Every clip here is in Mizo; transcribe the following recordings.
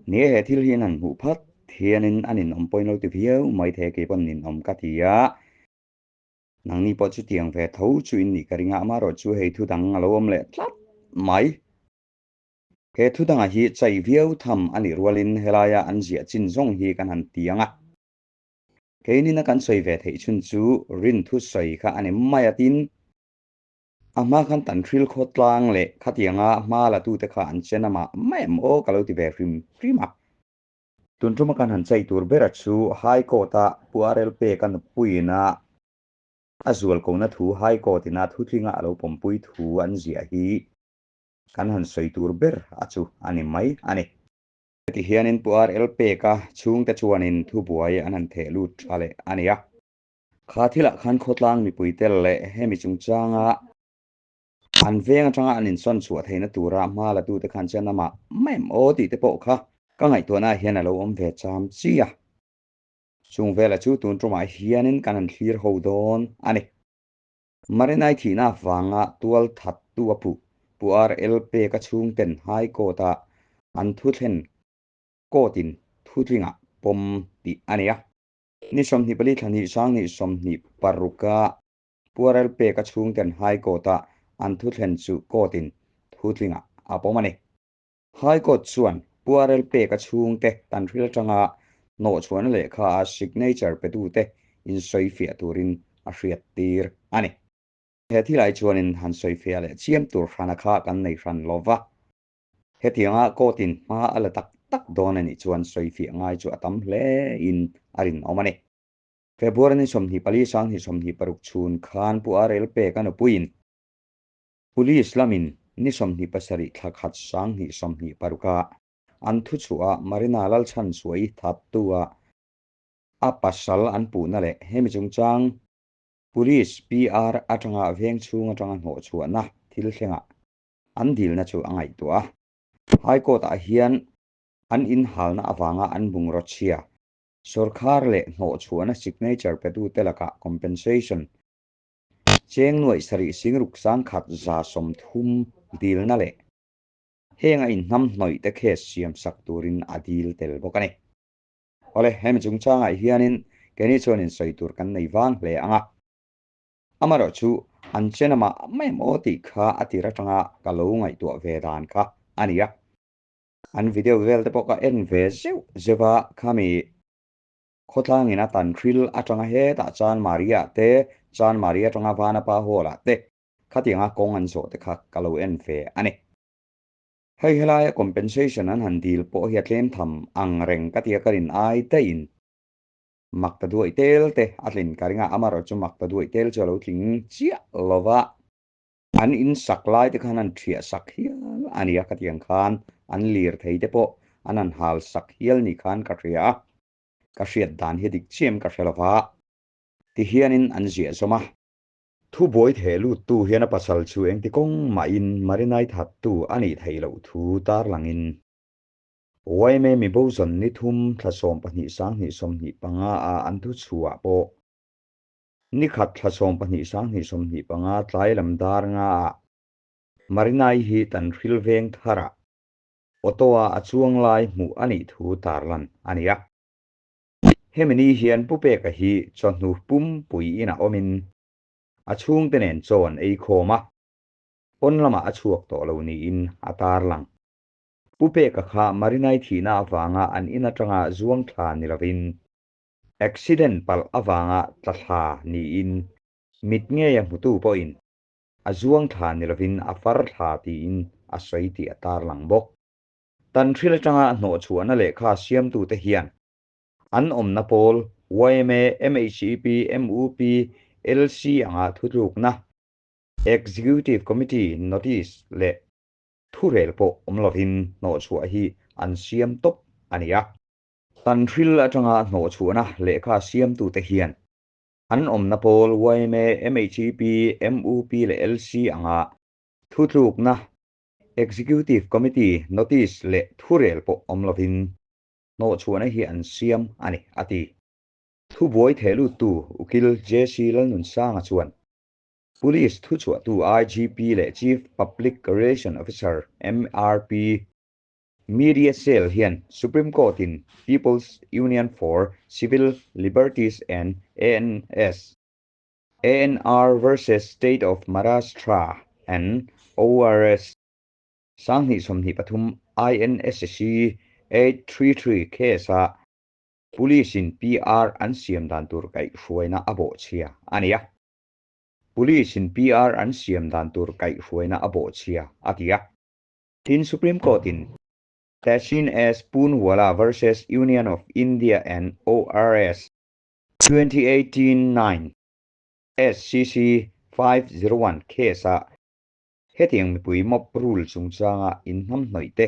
Ni e, he thil hi an han hmuh phat hianin a ninawm pawhin lo ti viau mai thei a, kei pawn ninawm ka ti a. Nangni pawh chutiang ve tho chu in nih ka ring a, amaherawhchu hei thu dang a lo awm leh tlat mai. He thu dangah hi chai viau tham a nih rualin helaia an ziah chin zawng hi kan han ti ang a. Keinin a kan sawi ve theih chhun chu rin thu sawi kha a ni mai a tin, a hma khan tan hril khaw tlang leh khatianga hma la tute kha an chen amah mai em aw ka lo ti ve hrim hrim a. Tun tuma kan han chai tur bera chu High Court-a Pu RL Peka nupuiin a a zualkona thu High Court-in a thutlinga a lo pawmpui thu an ziah hi kan han sawi tur ber a chu a ni mai a ni. Heti hianin Pu RL Peka chhungte chuanin thubuai an han theh lut tha leh a ni a. Kha thilah khan khawtlang mipui tel leh hemi chungchanga an veng atanga an insawn chhuah theihna tura hma la tute khan chuan amah mai em aw tih te pawh kha ka ngaihtuahnaah hian a lo awm ve cham chi a. Chung vela chu tun tumah hianin kan han thlir ho dawn a ni. Marinai thihna avanga tual thattu a puh Pu RL Peka chhungten High Court-a an thuthlen court-in thutlingah pawm tih a ni a. Ni 24 thla hnih sanghnih 26-a Pu RL Peka chhungten High Court-a an thuthlen chu court-in thutlingah a pawm a ni. High Court chuan Pu RL Peka chhungte tanhril atanga hnawhchhuahna lehkha a signature petute insawifiah turin a hriattir a ni. He thilai chuanin han sawifiah leh chiam tur hrana kha kan nei hran lo va. Hetianga court-in hma a la tak tak dawn a nih chuan sawifiah ngai chu a tam hle in a rinawm a ni. February ni 24 sanghnih 26 chhun khan Pu RL Peka nupuiin Police lamin ni 27 thla khat sanghnih 26 a an thuchhuah Marina Lalchhanchhuahi thattu-a a pasal an puhna leh hemi chungchang Police PR atanga veng chhung atanga hnawhchhuahna thil thlengah an dilna chu a ngaihtuah a. High Court-ah hian an inhalna avanga an bungraw chhia sawrkhar leh hnawhchhuahna signature petute lakah compensation cheng nuaih sarih singruk sangkhat 130 dilna leh heng a inhnam hnawih te case siam sak turin a dil tel bawk a ni. Awle, hemi chungchangah hianin keini chuan insawi tur kan nei vang hle ang a. Amaherawh chu an chen amah mai maw tih kha a tir atanga ka lo ngaihtuah ve dan kha a ni a. An video vel te pawh ka en ve zeuh zeuh a, khami khawtlangin a tan hril atanga hetah Chan Maria te, Chan Maria atanga Vanapa Hall ah te khatianga kawng an zawh te kha ka lo en ve a ni. Hei helaia compensation an han dil pawh hi a tlem tham ang reng ka tia ka rin ai daihin mak ta duaih tel te a tlin ka ring a, amaherawh chu mak ta duaih tel chu a lo tling chiah lo va, an in sak lai te khan an thiah sak hial a nia khatiang khan an lir thei te pawh an han hal sak hial ni khan ka hria a, ka hriat dan hi dik chiam ka hre lo va, tihianin an ziah zawm a. Thubuai theh luttu hian a pasal chu engti kawng mahin Marinai thattu a nih theih loh thu tarlangin YMA mibo zawn ni thum thla 12 sanghnih 25 ah an thu chhuah pawh ni khat thla 12 sanghnih 25 tlai lam dar nga ah Marinai hi Tanhril veng tharah auto ah a chuang lai hmuh a nih thu tarlan a ni a. Hemi ni hian Pu Peka hi chawhnu pumpui inah awmin a chhungte nen chaw an ei khawm a, pawn lamah a chhuak tawh lo niin a tarlang. Pu Peka kha Marinai thihna avanga an in atanga zuang thla ni lovin accident palh avanga tla thla niin mit ngeia hmutu pawhin a zuang thla ni lovin a far thla tiin a sawi tih a tarlang bawk. Tanhril atanga hnawhchhuahna lehkha siamtute hian an awmna pawl yma, MHEP, MUP, LC anga thutlukna, Executive Committee notice leh thurel pawh awm lovin hnawhchhuah hi an siam tawp a ni a. Tanhril atanga hnawhchhuahna lehkha siamtute hian an awmna pawl yma, MHEP, MUP leh LC anga thutlukna, Executive Committee notice leh thurel pawh awm lovin hnawhchhuahna hi an siam a ni, a ti. Thubuai thehluttu Ukil JC Lalnunsanga chuan Police thuchhuahtu IGP leh Chief Public Relation Officer MRP. Media Cell hian Supreme Court in People's Union for Civil Liberties and ANS, ANR versus State of Maharashtra and ORS 2023 INSC 833 case ah Police in PR an siam dan tur kaihhruaina a bawhchhia a ni a. Police in PR an siam dan tur kaihhruaina a bawhchhia a ti a. Tin Supreme Court in Tehseen S Poonwalla versus Union of India and ORS 2018 9 SCC 501 case ah hetiang mipui mob rule chungchanga inhnamhnawih te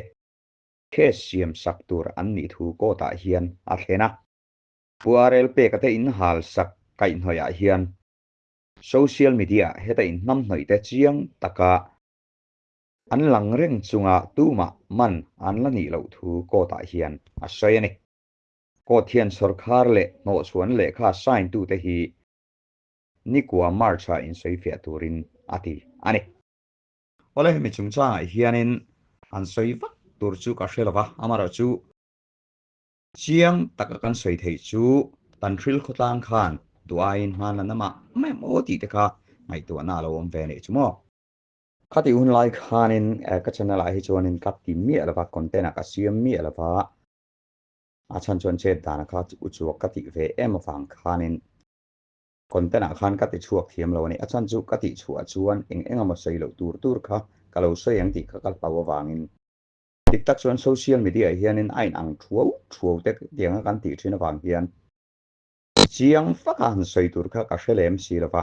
case siam sak tur an nih thu court ah hian a thlen a. Pu RL Peka te inhal sak kaihhnawih ah hian social media heta inhnamhnawih te chiang taka an lang reng chunga tumah man an la nih loh thu court ah hian a sawi a ni. Court hian sawrkhar leh hnawhchhuan lehkha sign tute hi nikua March ah insawifiah turin a ti a ni. Awle hemi chungchangah hianin han sawi vak tur chu ka hre lova, amaherawhchu chiang taka kan sawi theih chu Tanhril khawtlang khan duh aiin hman la na mah mah em aw tih te kha ngaihtuahna a lo awm ve anih chu maw. Khati hun lai khanin ka channel ah hi chuanin ka ti miah lova, content ah ka siam miah lova, a chhan chuan chet dana kha u chuak ka tih ve em avang khanin Content ah khan ka ti chhuak thiam lo a ni. A chhan chu ka tih chhuah chuan eng eng emaw sawi loh tur tur kha ka lo sawi ang tih kha ka hlau avangin. Dik tak chuan social media ah hianin a inang thuau thuau te tianga kan tih thin avang hian chiang faka han sawi tur kha ka hre lem si lo va.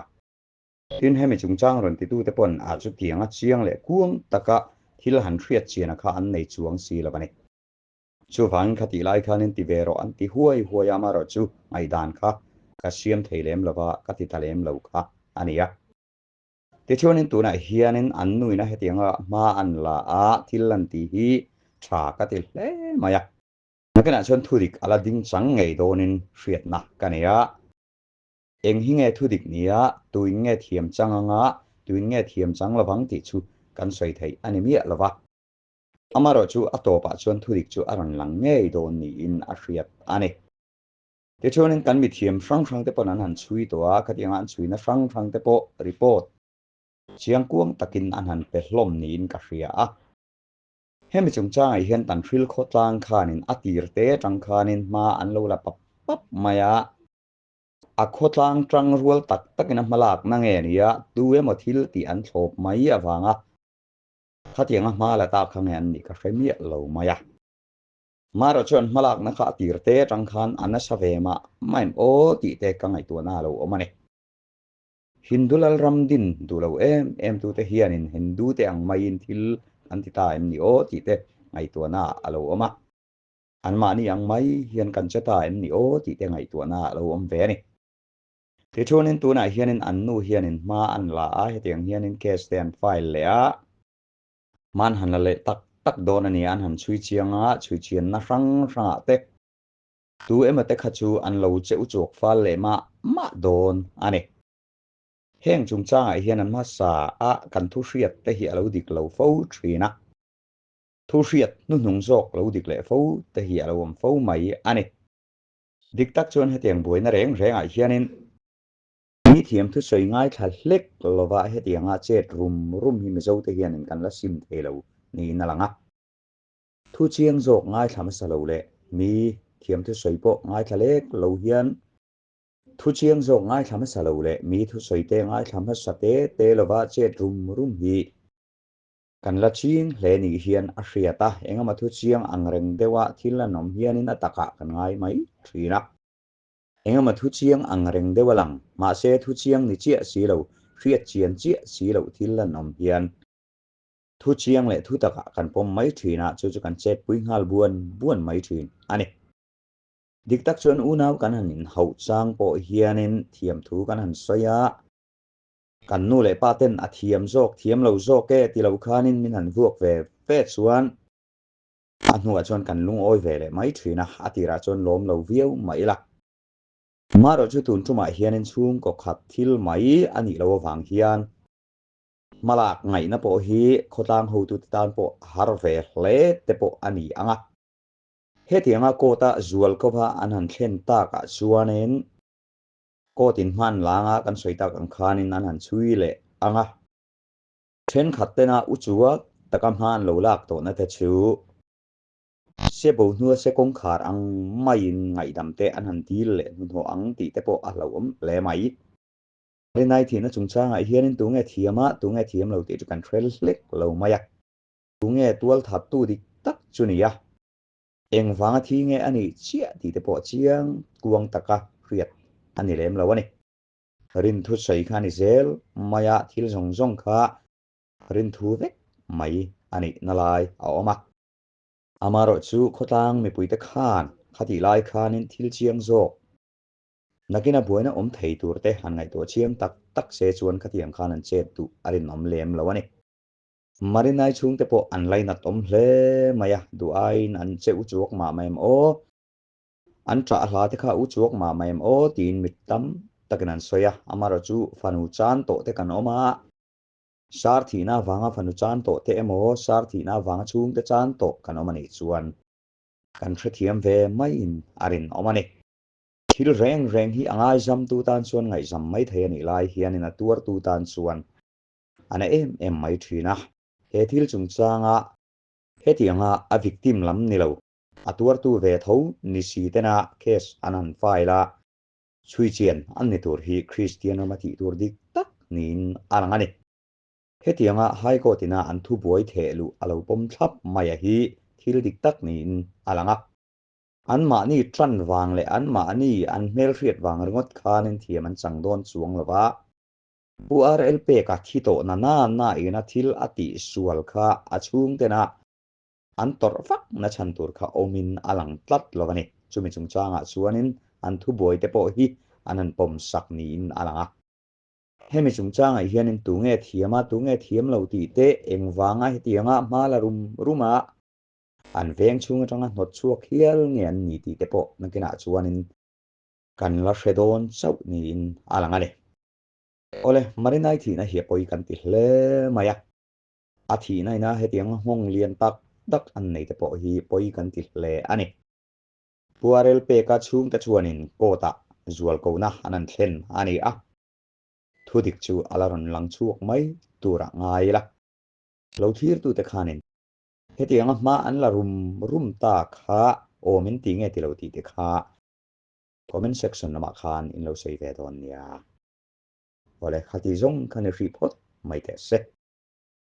Tin hemi chungchang rawn titute pawn ah chu tianga chiang leh kuang taka thil han hriat chiana kha an nei chuang si lo a ni. Chuvangin kha tih lai khanin ti ve rawh an ti huai huai a, amaherawh chu ngaihdan kha ka siam thei lem lova ka ti ta lem lo kha a ni a. Tichuanin tunah hianin an nuina hetianga hma an la a, thil an tih hi tha ka ti hle mai a. Nakinah chuan thudik a la ding chang ngei dawnin hriatna ka nei a. Eng hi nge thudik nia, tuin nge thiam chang anga, tuin nge thiam chang lovang tih chu kan sawi theih a ni miah lova. Amaherawh chu a tawpah chuan thudik chu a rawn lang ngei dawn niin a hriat a ni. Tichuanin kan mithiam hrang hrang te pawn an han chhui tawh a, khatianga an chhuina hrang hrang te pawh report chiang kuang takin an han pe hlawm niin ka hria a. Hemi chungchangah hian Tanhril khawtlang khanin a tir te atang khanin hma an lo la pap pap mai a, a khawtlang tang rual tak takin a hmalakna nge nia tu emaw thil tih an thlawp mai avanga Khatianga hma la ta kha nge an nih ka hre miah lo mai a. Mara chuan hmalakna kha a tir te atang khan a nasa ve mah mah em aw tih te ka ngaihtuahna a lo awm a ni. Hindu lal ram din duh lo em em tute hianin Hindu te ang maiin thil an ti ta em ni aw tih te ngaihtuahna a lo awm a. Anmahni ang mai hian kan che ta em ni aw tih te ngaihtuahna a lo awm ve a ni. Tichuanin tunah hianin an nu hianin hma an la a, hetiang hianin case te an file leh a, hma an han la leh tak tak dawn a ni a, an han chhui chiang a, chhui chianna hrang hrangah te tu emaw te kha chu an lo che u chuak fal leh mah mah dawn a ni. Heng chungchangah hian an hmasa a kan thu hriat te hi a lo dik lo fo thin a, thu hriat hnuhnung zawk lo dik leh fo te hi a lo awm fo mai a ni. Dik tak chuan hetiang buaina reng rengah hianin mi thiam thusawi ngaithla hlek lova hetianga chet rum rum hi Mizote hianin kan la sim thei lo niin a lang a. Thu chiang zawk ngaithla hmasa lo leh mi thiam thusawi pawh ngaithla lek lo hian thu chiang zawk ngaithla hmasa lo leh mi thusawi te ngaithla hmasa te te lova chet rum rum hi Kan la ching hle nih hian a hriat a, engemaw thu chiang ang reng deuha thil an awm hianin a takah kan ngai mai thin a. Engemaw thu chiang ang reng deuh a lang, mahse thu chiang ni chiah si lo, hriat chian chiah si loh thil an awm hian thu chiang leh thu takah kan pawm mai thin a, chu chu kan chetpui nghal buan buan mai thin a ni. Dik tak chuan unau kan han inhauh chang pawh hianin thiamthu kan han sawi a, Kan nu leh pa ten a thiam zawk, thiam lo zawk e ti lo khanin min han vuak ve ve chuan a hnuah chuan kan lungawi ve leh mai thin a, a tirah chuan lawm lo viau mah ila. Marawh chu tun tumah hianin chhungkaw khat thil mai a nih loh avang hian Hmalak ngaihna pawh hi khawtlang hotute tan pawh a har ve hle te pawh a ni ang a. Hetianga court-a zual kova an han thlen takah chuanin court in hman langa kan sawi tak ang khanin an han chhui leh ang a. Thenkhat tena u chuak taka hma an lo lak tawhna te chu se bo hnua se kawngkhar ang maiin ngaihdam te an han dil leh hnuhnawh ang tih te pawh a hlauhawm hle mai. Rinai thihna chungchangah hianin tunge thiam a, tunge thiam lo tih chu kan hre hlek lo mai a. Tunge tualthattu dik tak chu ni a, engvanga thi nge a nih chiah tih te pawh chiang kuang taka hriat a ni lem lo a ni. Rinthu sawi kha a ni zel mai a, thil zawng zawng kha rinthu vek mai a nihna lai a awm a. Amaherawhchu khawtlang mipuite khan khatih lai khanin thil chiang zawk Nakina buaina awm thei tur te han ngaihtuah chiang tak tak se chuan khatiang khan an chet duh a rinawm lem lo a ni. Marinai chhungte pawh an lainat awm hle mai a, duh aiin an che u chuak mah mai em aw? An ṭah hla te kha u chuak mah mai em aw? tiin mit tam takin an sawi a, amaherawh chu fanu chan tawh te kan awm a, sar thihna avanga fanu chan tawh te emaw sar thihna avanga chhungte chan tawh kan awm a nih chuan kan hrethiam ve maiin a rinawm a ni. Thil reng reng hi a ngaizamtu tan chuan ngaihzam mai thei a nih lai hianin a tuartu tan chuan a na em em mai thin a. He thil chungchanga hetianga a victim lam ni lo, a tuartu ve tho ni si tena case an han file a, chhui chian an ni tur hi Kristian rama tih tur dik tak niin a lang a ni. Hetianga High Court ina an thubuai theh luh a lo pawm thlap mai a hi thil dik tak niin a lang a. Anmahni tan vang leh anmahni an hmelhriat vang ringawt khanin thiam an chang dawn chuang lo va. Pu RL Peka thi tawh na na na ina thil a tih sual kha a chhungtena an tawrh vak na chhan tur kha awmin a lang tlat lo a ni. Chumi chungchangah chuanin an thubuai te pawh hi an han pawm sak niin a lang a. Hemi chungchangah hianin tunge thiam a, tunge thiam lo tih te engvanga hetianga hma la rum rum a, An veng chhung atanga hnawt chhuak hial nge an ni tih te pawh nakinah chuanin kan la hre dawn chauh niin a lang a ni. Awle, Marinai thihna hi a pawi kan ti hle mai a, a thihna ina hetianga nghawng lian tak tak an nei te pawh hi pawi kan ti hle a ni. Puarel peka chhungte chuanin court-ah zualkona an han thlen a ni a, thudik chu a la rawn lang chhuak mai turah ngai ila. Lo thlirtute khanin Hetianga hma an la rum rum ta kha awm in ti nge ti lo tih te kha comment section lamah khan in lo sawi ve dawn nia. Awle, khati zawng khan i hrih phawt mai teh se.